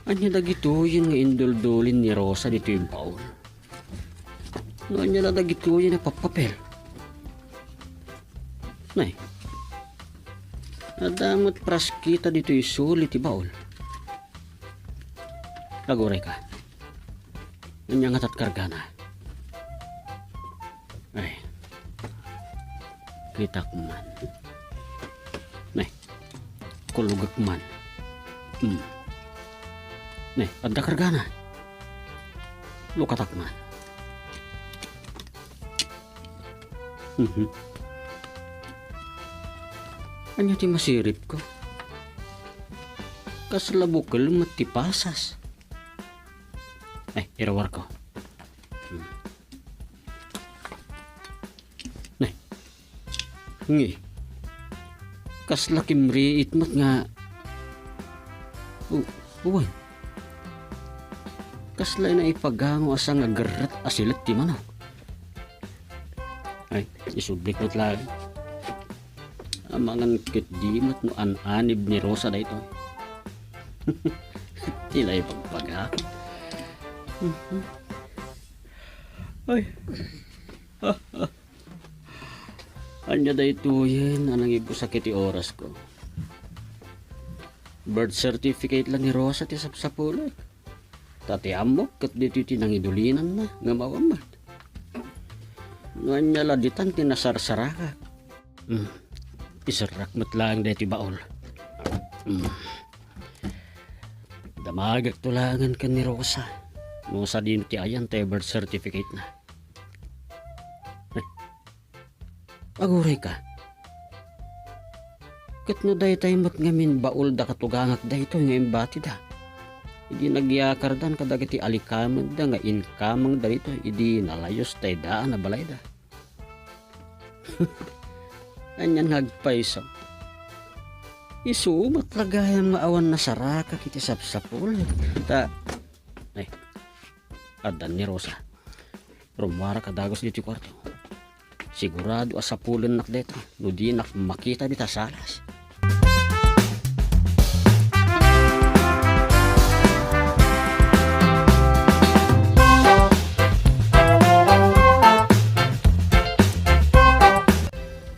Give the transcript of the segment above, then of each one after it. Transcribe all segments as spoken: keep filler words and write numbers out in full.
Ania dagitoyen nga induldulin ni Rosa ditoy baul? No ania la dagitoyen a pappapel? Nay, adda met praskita ditoy suli ti baul. Aguray ka. Ania ngata ti kargana? Ay. Kitak man. Nay. Kulogek man. Hmm. Nay, adda kargana. Lukatak man. Mhm. Ania ti masiripko? Kasla bukel met ti pasas. Ay, irawarko. Hmm. Nay. Ngi. Kasla kimriit met nga, u-, uwan. Kasla naipagango a sanga gerret a silet ti manok. Ay, isublik met laeng. Amangan ket di met no an-anib ni Rosa daytoy. Ti la ibagbagak. Ay. Ania daytoyen a nangibusak iti orasko? Birth certificate la ni Rosa ti sapsapulek. Ta ti ammok ket ditoy ti nangidulinanna ngem awan met. No ania la ditan ti nasarsarakak. Hmm. Iserrak met laeng daytoy baul. Hmm. Damagekto laengen ken ni Rosa. No sadino ti ayan ti birth certificate na. Aguray ka. Ket no daytay met ngamin baul da katugangak daytoy nga imbatida, idi nagyakardan kadagiti alikamenda nga inkamangda ditoy idi nalayos tay daan a balayda. Anian nga agpayso? Isu met la gayam nga awan nasarakak iti sapsapulek. Ta, ay, addan ni Rosa. Rummuarak a dagus ditoy kuarto. Sigurado a sapulennak dayta no dinak makita dita salas.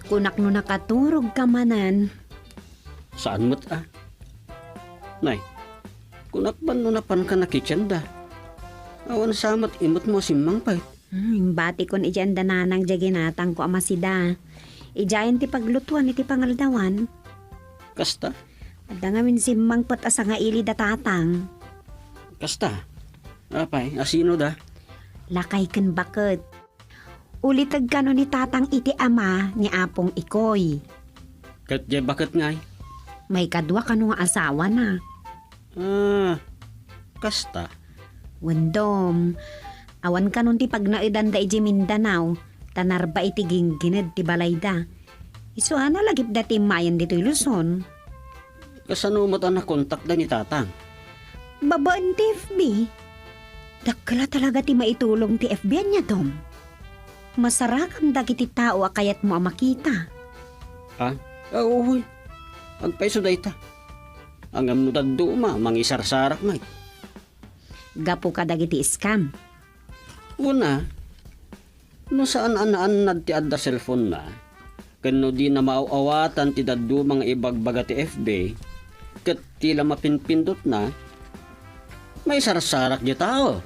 Kunak no nakaturogka manen. Saan met a? Nay, kunak ban no napanka na kitchenda. Awan sa met imetmo a simmangpet. Hmm, imbatikon idiay anda nanang diay ginatangko a masida. Idiayen ti paglutuan iti pangaldawan. Kasta? Adda ngamin simmangpet a sangaili da tatang. Kasta? Apay, asino da? Lakay ken baket. Uliteg kano ni tatang iti ama ni Apong Ikoy. Ket diay baket ngay? Maikadua kano nga asawana. Ah, kasta? Wen Dom, awan kanon ti pagnaedanda idiay Mindanao, ta narba iti ginggined ti balayda. Isu a nalagipda ti immayen ditoy Luzon. Kasano met a nakontakda ni tatang? Babaen ti F B. Dakkel a talaga ti maitulong ti F B, ania Dom? Masarakan dagiti tao a kayatmo a makita. Ah? Ah, uy. Agpayso dayta. Ngem no dadduma, mangisarsarak met. Gapu kadagiti scam. Una, no saan a naannad ti adda cellphone-na, ken no dina maaw-awatan ti dadduma nga ibagbaga ti F B, ket ti la mapinpindotna, maisarsarak diay tao.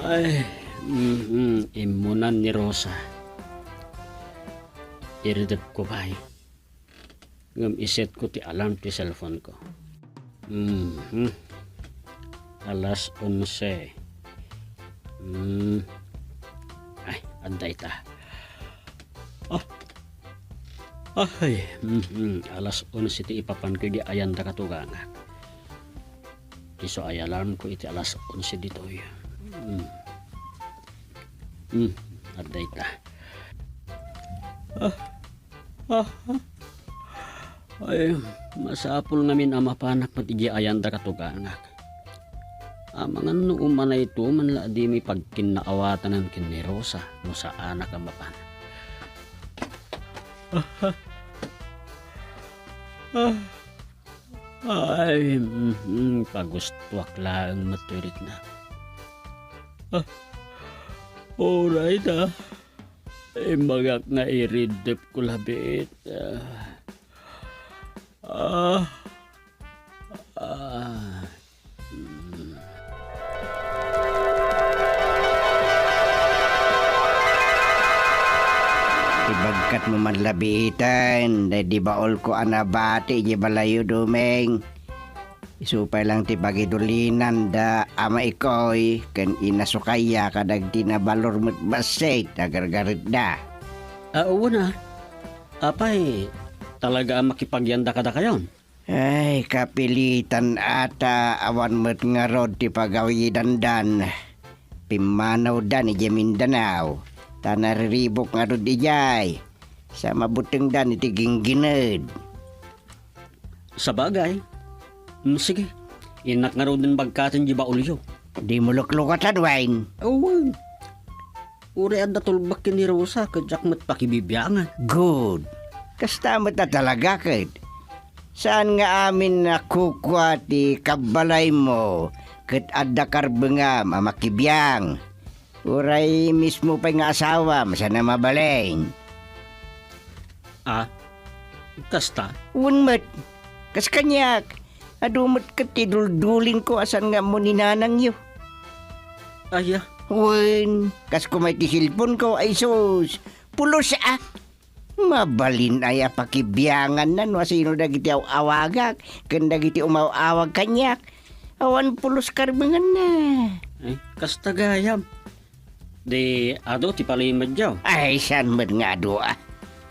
Ay, mm, immunan ni Rosa. Iridepko pay. Ngem isetko ti alarm ti cellphone-ko. Mhm. Alas onse. Hmm. Ay, adda ita. Ah. Ay, mhm. Alas onse ti ipapanko idi ayan da katugangak. Isu ay alarmko iti alas onse ditoy. Hmm. Hmm, adda ita. Ah. Ah. Ay, masapul ngamin a mapanak met idiay ayan da katugangak. Amangan no umanayto man la a dimi pagkinnaawatanan ken ni Rosa no saanak a mapan. Ah, ay, mm, pagustoak laeng met toy rikna. Ah, oray ta. Imbagak nga iriddepko labiit. Ah. Ah. Ah. Mm. Ibagkatmo man labiiten, daydi baolko a nabati idiay balayyo, Doming. Isu pay lang ti pagidulinanda a maikoy ken inasukaya kadagiti nabalor met bassit a gargaretda. Ah, wen a. Apay, talaga a makipagyanda kadakayon? Ay, kapilitan ata, awan met ngarud ti pagawidandan. Pimmanawdan idiay Mindanao, ta nariribuk ngarud idiay, sa mabutengdan iti ginggined. Sabagay. Mm, sige. Innak ngaruden bagkaten di baolyo. Dimo luklukatan, Wayne. Awan. Uray adda tulbek ken ni Rosa, ket diak met pakibibiangan. Good. Kasta met a talaga ket. Saan nga amin a kukua ti kabbalaymo ket adda karbengam a makibiang. Uray mismo pay nga asawam, saan a mabalin. Ah, kasta? Wen met. Kas kaniak, adu met ket ti duldulingko a saan nga ammo ni nanangyo. Aya? Wen, kas kumay ti cellphone-ko, ay sus, pulos a. Mabalin aya pakibianganna no asino dagiti aw-awagak ken dagiti umaw-awag kaniak. Awan pulos karbenganna. Ay, kasta gayam. Di adu ti palimedyo. Ay, saan met nga adu a?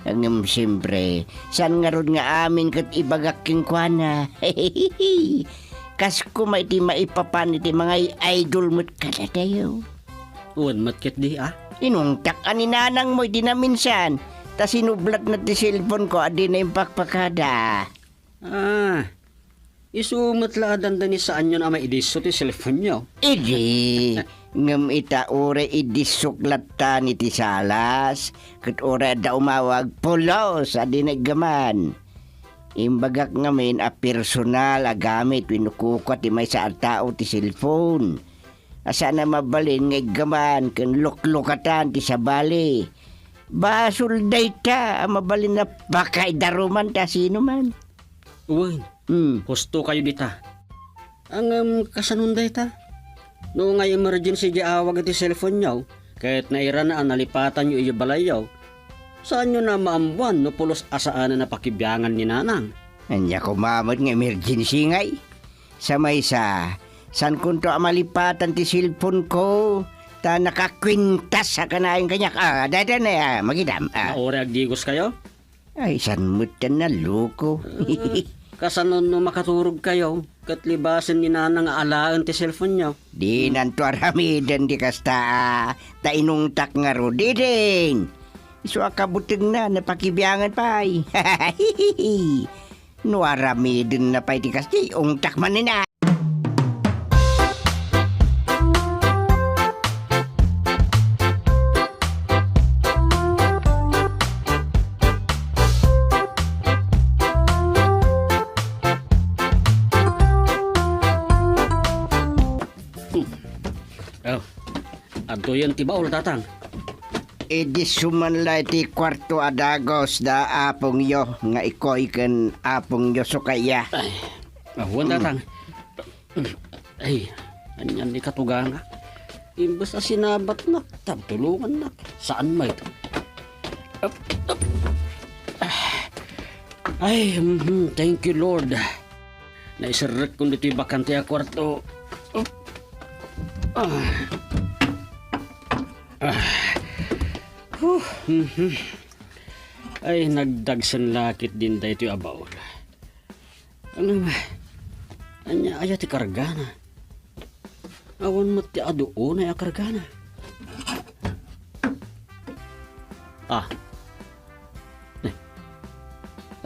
Ngem siempre, saan ngarud nga amin ket ibagak kenkuana? Kas kuma iti maipapan iti mangay-idol met kadatayo. Wen met ketdi a? Inungtak a ni nanangmo iti naminsan, ta sinublatna ti cellphone-ko a dina impakpakada. Ah, isu met la a dandani saanyon a maidisso ti cellphone-yo. Idi, ngem ita uray idissok latta ni ti salas, ket uray adda umawag, pulos a dina iggaman. Imbagak ngamin a personal a gamit wenno kukua ti maysa a tao ti cellphone. A saan a mabalin nga iggaman ken luklukatan ti sabali. Basol dayta a mabalin a pakaidaruman ti asinoman. Wen, hmm, husto kayo dita. Ngem kasanon dayta? No ngay emergency di awag iti cellphone-yo, ket nairana a nalipatanyo idiay balayyo, saanyo a maammuan no pulos a saanen a pakibiangan ni Nanang. Ania koma met nga emergency ngay? Sa maysa, saankonto a malipatan ti cellphone-ko, ta nakakwintas a kanayon kaniak. Ah, dayta na, ah, magidam. Ah. Nga uray agdigos kayo? Ay, saan met ti naloko? Ah, kasano no makaturog kayo, ket libasen ni Nanang nga alaen ti cellphone-yo? Dinanto aramiden ti kasta, ah, ta inungtak ngarud. Didin! Isu a kabutengna, napakibiangan pay. No aramidenna pay ti kasta, ungtak manen a. Oh, adtoyen ti baol, Tatang. Idi suman la iti kuarto a dagus da apongyo nga ikoy ken apongyo sukaya. Ay, awan, mm, Tatang. Ay, anian ni katugana. Imbes a sinabatnak, tabtulongannak. Saan met? Up, up. Ah. Ay, mhm, thank you, Lord. Naiserrekkon ditoy bakante a kuarto. Up. Ah. Ah. Huh, mhm. Ay, nagdagsen la ketdin daytoy a baol. Ano, ania aya ti kargana? Awan met ti adu unay a kargana. Ah. Eh,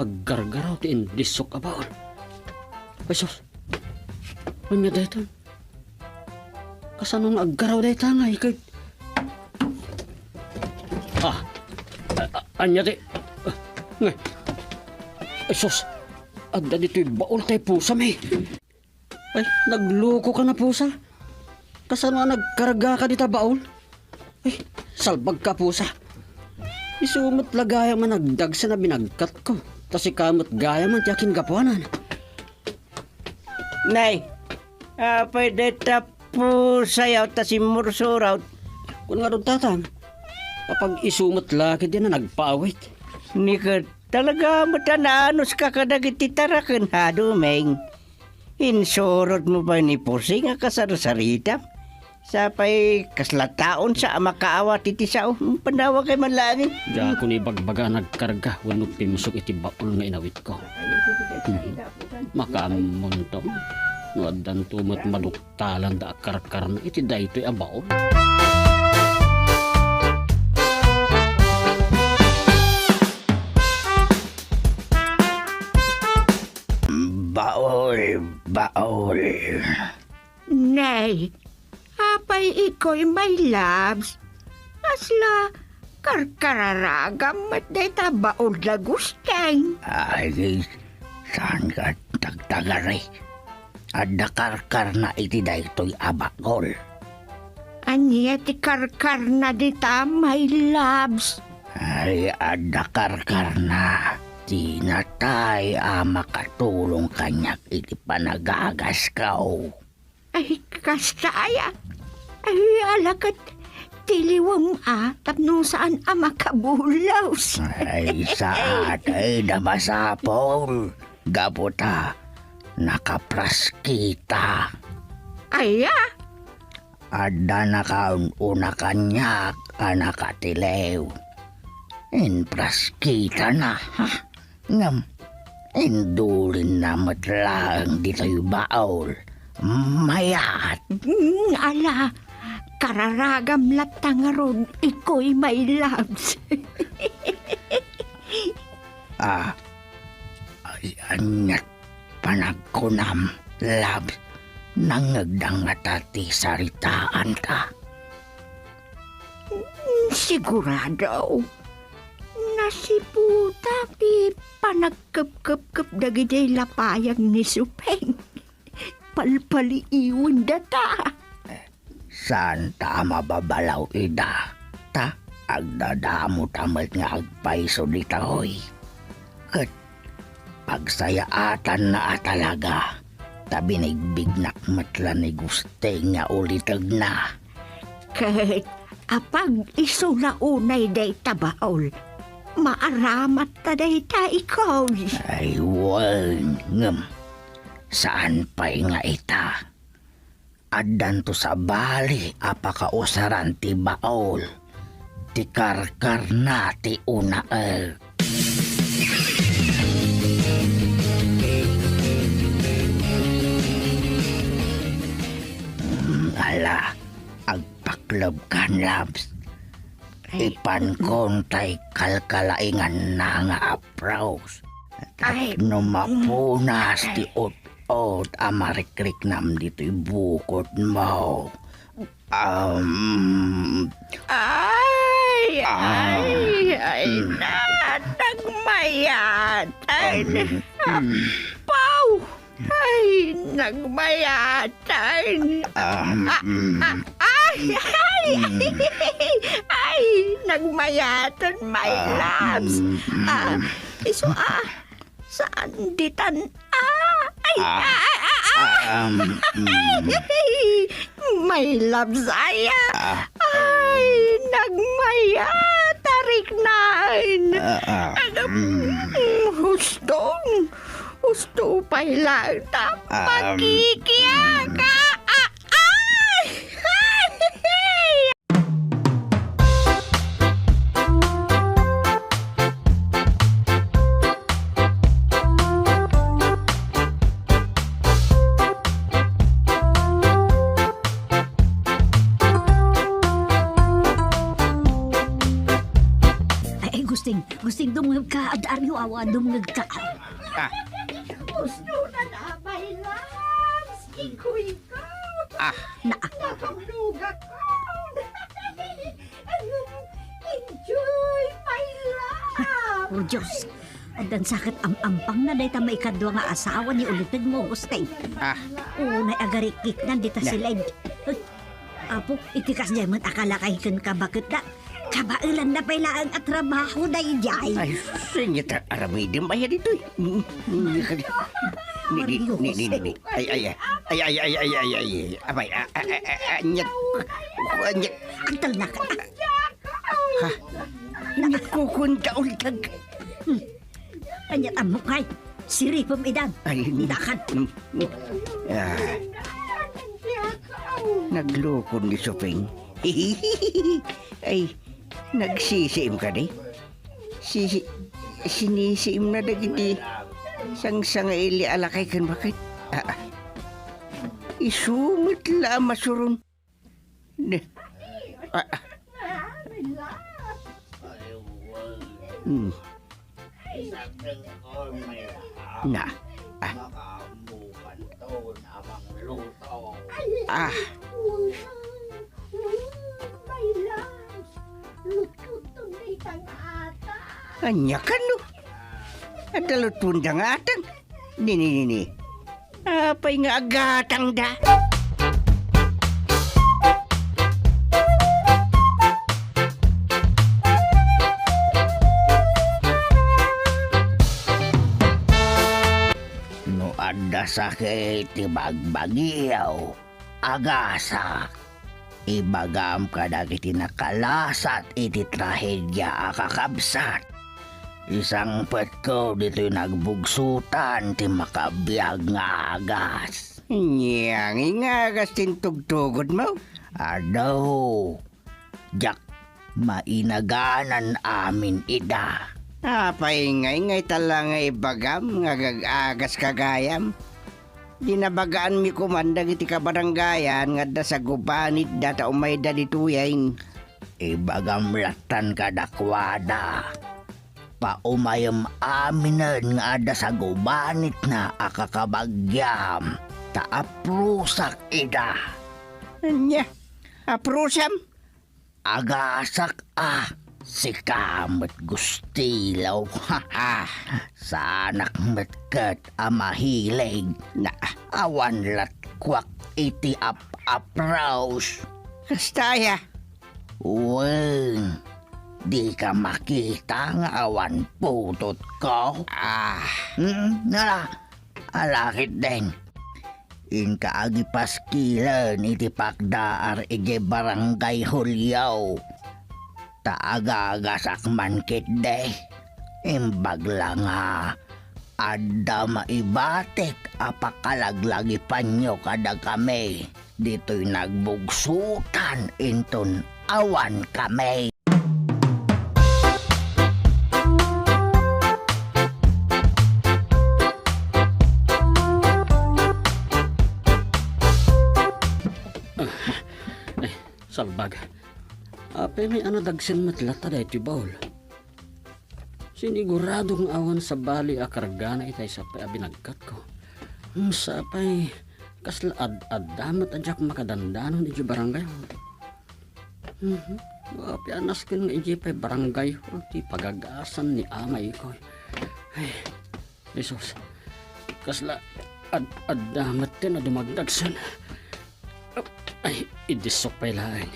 aggargaraw ti indissok a baol. Ay, sus. Ania daytoy? Kasano nga agkaraw dayta ngay ket? Ah, a-, a-, ania ti, ah, ngay. Ay, sus! Adda ditoy baul tay pusam, eh. Ay, nagluko ka na, pusa. Kasano nga nagkarga ka dita baul? Ay, salbag ka, pusa. Isu met la gayam a nagdagsen a binagkatko. Ta sika met gayam ti akingapuanan. Nay, apay dayta pusayo ta simmursurot? Kun ngarud, tatang, apag-isu met la ketdi a nagpaawit. Ni ket talaga met a naanuska kadagiti taraken, ha, Dumeng? Insurotmo pay ni Pusing a kasarsaritam. Sapay kasla taon sa a makaawat iti sao. Panawagay man laeng. Diakon ibagbaga a nagkarga wenno pimsuk iti baul nga inawitko. Hmm. Makaammonto. No addanto met maduktalanda a karkarna iti daytoy a baul. Baul, baul. Nay, apay ikoy, my loves? Kasla karkararagam met dayta baul da Gusteng. Ay, saan ka tagtagari? Adda karkarna iti daytoy a baul. Ania ti karkarna dita, my loves? Ay, adda karkarna ti natay a makatulong kaniak iti panagagasko. Ay, kasta aya. Ay, ala ket tiliwem a tapno saan a makabulos. Ay, saan, ay, da masapul. Gapu ta nakapraskita. Aya? Adda nakaun-una kaniak a nakatiliw. Impraskitana, ha? Ngem, indulinna met laeng ditoy baul. Mayat! Mm, ala, kararagam latta ngarud, ikoy, my loves. Ah, ay, aniat panagkunam, love? Nangngegda ngata ti saritaanta? Mm, sigurado. Nasiputa ti panagkepkepkep dagiti lapayag ni Supeng. Palpaliiwendata. Saanta a mababalaw ida, ta agdadamota met nga agpayso ditoy. Ket pagsayaatanna a talaga, ta binigbignak met la ni Gusteng nga ulitegna. Ket apag-isu la unay dayta baul, maaramatta dayta, ikoy. Ay, wen, ngem saan pay nga ita. Addanto sabali a pakausaran ti baul, ti karkarna ti unaek. Mm, ala, agpaklebkan, loves. Ay. Ipankon tay kalkalainganna nga apros. Ay. Tapno mapunas ti ut-ot a marikriknam ditoy bukotmo. Um, Ay, ah, ay, ay, mm, na, nagmayat. Ay, um, na, mm. Pau! Ay, nagmayat. Ay, um, ah, ah, mm, ah, ay, ay, mm, ay, nagmayatan, my, ah, loves. Mm, mm. Ah, isu, ah, saan ditan? Ah, ay, ah, ah, ah, ah, ah, um, mm. My loves aya. Ah. Ay, nagmayat, tariknan. Ah, ah, agam, mm, hustong. Husto pay lang ta, ah, um, makikiak. Mm. Ah, ah, ay! Ay! Ay, Gusting, Gusting, dumngegka, adda ariawa, dumngegka. Ah. Gusto na na, my loves, ikaw, ikaw. Ah. Na. Nakablugak. Enjoy my life. Oh, Diyos. Addan sa ket am-ampangna dayta maikadua nga asawa ni ulitegmo, Agustin. Ah. Unay agarikiknan dita silay. Apo, iti kasdiay met a kalakay ken kabaketda, kabaelanna pay laeng a trabaho daydiay. Ay, sus, ania ta aramidem aya ditoy? Mm, mm, ni, ni, ni, ni, ni. Ay, ay, ay. Ay, ay, ay, ay, ay, ay, ay. Abay, a, a, a, a, ania, ania. Agtalna ka. Ha? Ania, kukunta ultag. Hmm. Ania, ammok ngay. Siripem idan. Ay, dakan. Mm, mm. Ah. Naglukon ni Suping. Ay, nagsisiim kadi? Si, sinisiimna dagiti sangsangaili a lakay ken baket. Ah, ah. Isu met la a masuron. Ne. Ah, ah. Hmm. Na. Ah. Ah. Ania kano? Adda lutpon da nga ateng. Nini, nini. Apay nga agatangda? No adda sakit ti bagbagiyo, agasak. Ibagam kadagiti nakalasat iti trahedia a kakabsat. Isangpetko ditoy nagbugsutan ti makabiag nga agas. Ania nga agas ti intugtugodmo? Adu, diak mainaganan amin ida. Apay ngay nga ita la nga ibagam nga agag-agaska gayam? Dinabagaanmi koman dagiti kabaranggayan nga adda sagubanitda ta umayda ditoyen. Ibagam lattan kadakuada. Paumayem aminen nga adda sagubanitna a kakabagiam, ta aprusak ida. Ania? Aprusam? Agasak a, sika met gustilaw. Saanak met ket a mahilig. Na, awan latkuak iti ap-apros. Kasta aya? Wen, dika makita nga awan putotko? Ah. Hmm, nala, ala ketdin. Inka agipaskilen iti pakdaar idiay Barangay Julio. Ta agagasak man ketdi. Imbag la nga adda maibatik a pakalaglagipanyo kadakami ditoy nagbugsutan inton awankami. Ay, salbag. Apay nga nadagsen met latta daytoy baul? Sinigurado nga awan sabali a kargana itay sapay a binagkatko. Hmm, sapay, kasla ad-adda met a diak makadandanon idiay barangay. Mhm. Apay a nasken nga idiay pay barangay hall ti pagagasan ni amayko. Ay, Jesus. Kasla ad-adda met ten a dumagdagsen. Ay, idissok pay laeng.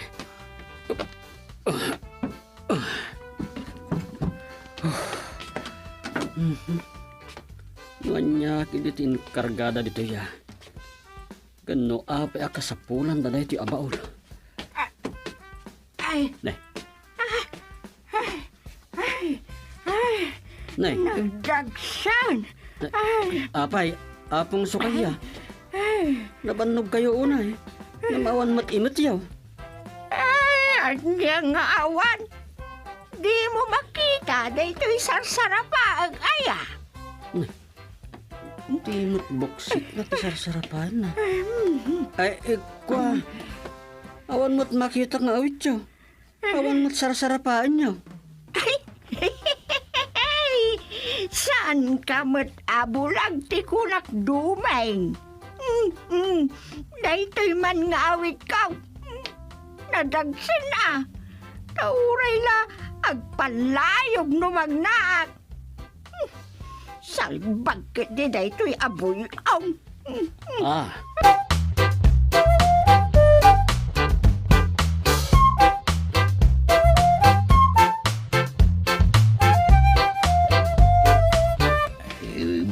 Mhm. No ania ketdi ti inkargada ditoy a? Ken no apay a kasapulanda daytoy a baul? Ah, ay. Ne. Ah, ay, ay, ay. Ne. Nagdagsen. Ne. Ay. Apay, Apong Sukaya. Ay. Nabannogkayo unay. Ngem awan met imetyo. Ay, ania nga awan? Dimo makita daytoy sarsarapaek aya? Ne. Di met buksit na ti sarsarapaenna. Ay, ikua. Awan met makita nga awityo. Awan met sarsarapaenyo. Saanka met a bulag ti kunak, Dumeng. Mm, daytoy man nga awitko. Nadagsen a. Ta uray la agpallayog no magnaak. Salbag ketdi daytoy a buy-om. Ah.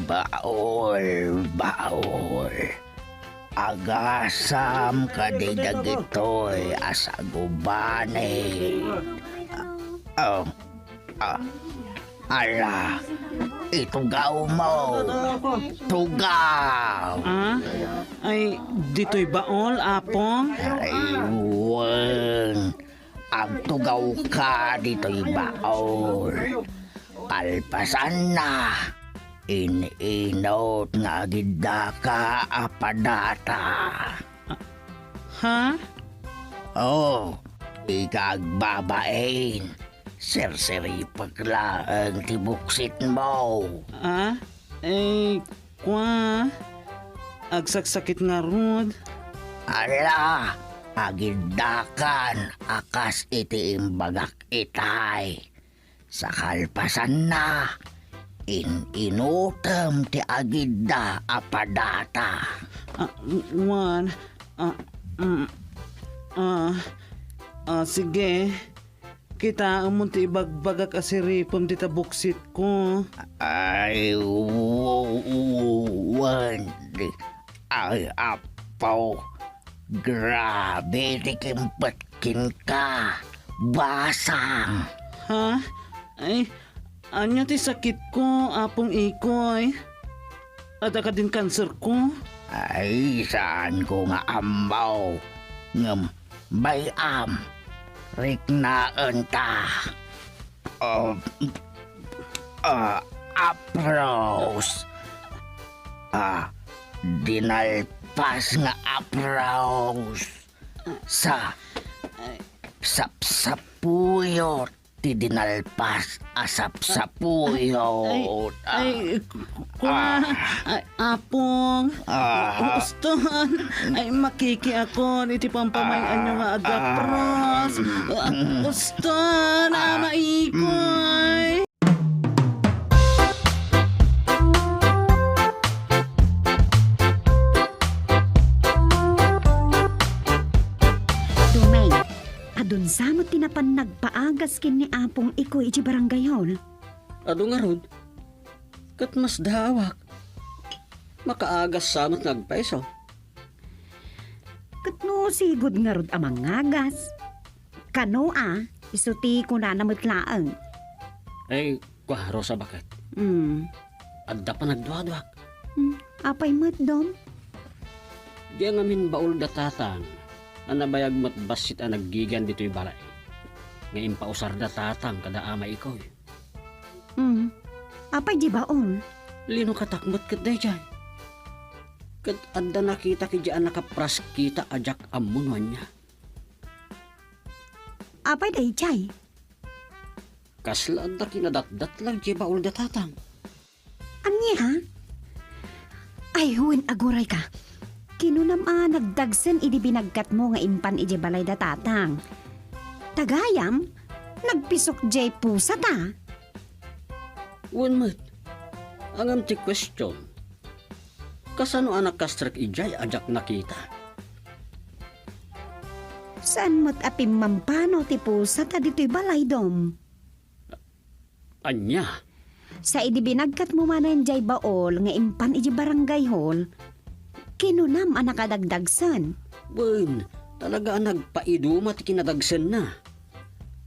Baol, baol. Agasam kadi dagitoy a sagubanit. Oh, ah, ala, itugawmo. Tugaw. Ah? Ay, ditoy baol, Apong? Ay, wen. Agtugawka ditoy baol. Kalpasanna, in-inut nga agiddaka a padata. Ha? Oh, ika agbabain. Sirsiripek laeng ti buksitmo. Ah? Eh, kua, agsaksakit ngarud. Ala, agiddakan a kas iti imbagak itay. Sa kalpasanna, in-inutem ti agidda a padata. Ah, wen, ah, mm, ah, ah, sige. Kitaem ti ibagbagak a siripem dita buksitko. Ay, w-, w-, wen. Ay, Apo. Grabe ti kimpet kenka. Basang. Ha? Ay, ania ti sakitko, Apong Ikoy? Adda kadin kanserko? Ay, saanko nga ammo. Ngem, bay-am, riknaenta. Ah, ah, apros. Ah, dinalpas nga apros. Sa, sapsapuyot ti dinalpas a sapsapuyot. Ay, ay, ku-, ku-, ah, ay, Apong. Ah. Uston. Ay, makikiakon iti pampamay-anyo nga agapros. Ah, uston, Ama Ikoy. Dumeng, adun sa met ti napan nagpaagas ken ni Apong Ikoy iti barangay hall. Adu ngarud, ket masdaawak. Makaagas sa met nga agpayso. Ket no sigud ngarud a mangagas? Kano a, isu ti kunana met laeng. Ay, kua, Rosa, baket. Hmm. Adda panagduaduak. Hmm, apay met, Dom? Diay ngamin baol da Tatang a nabayag met bassit a naggigian ditoy balay nga impausar da Tatang kada Ama Ikoy. Hmm. Apay diay baol? Linukatak met ket daydiay. Ket adda nakitak idiay a nakapraskita a diak ammo no ania. Apay daydiay? Kasla adda kinadatdatlag diay baol da Tatang. Ania? Ay, wen, aguray ka. Kinunam a nagdagsen idi binagkatmo nga impan idiay balay da Tatang. Ta gayam, nagpisok diay pusata. Wen met. Ngem ti question, kasano a nakastrek idiay a diak nakita? Saan met a pimmampano ti pusata ditoy balay, Dom? Ania? Sa idi binagkatmo manen diay baol nga impan idiay barangay hall, kinunam a nakadagdagsen. Wen, talaga a nagpaiduma ti kinadagsenna.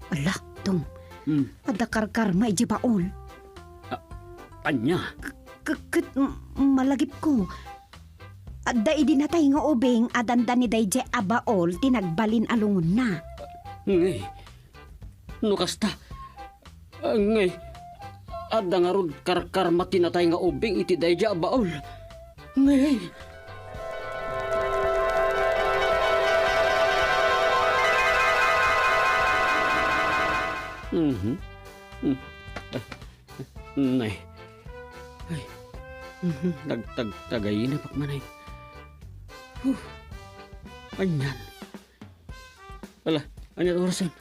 Ala, Dom. Hmm. Adda karkarma idiay baol. A-, ania? K-, k-, ket m-, malagipko. Adda idi natay nga ubing a dandani daydiay a baol ti nagbalin a lungonna. Ngay, no kasta, ngay, adda ngarud karkarma ti natay nga ubing iti daydiay a baol. Ngay. Mhm. Mm. Nay. Ay. Mhm. Tag-, tag-, tagayinapak man ay. Huh. Anian? Ala, anian orasen?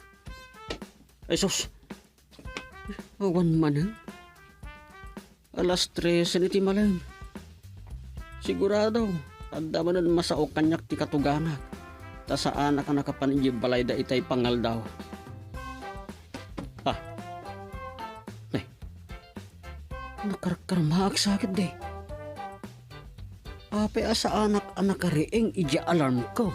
Ay, sus. Awan manen. Alas tres iti malem. Sigurado, adda manen masao kaniak ti katuganak. Ta saanak a nakapan idiay balayda itay pangaldaw. Ah. Ay. Nakarkarmaak sakit, di. Apay a saanak a nakariing idiay alarm ko?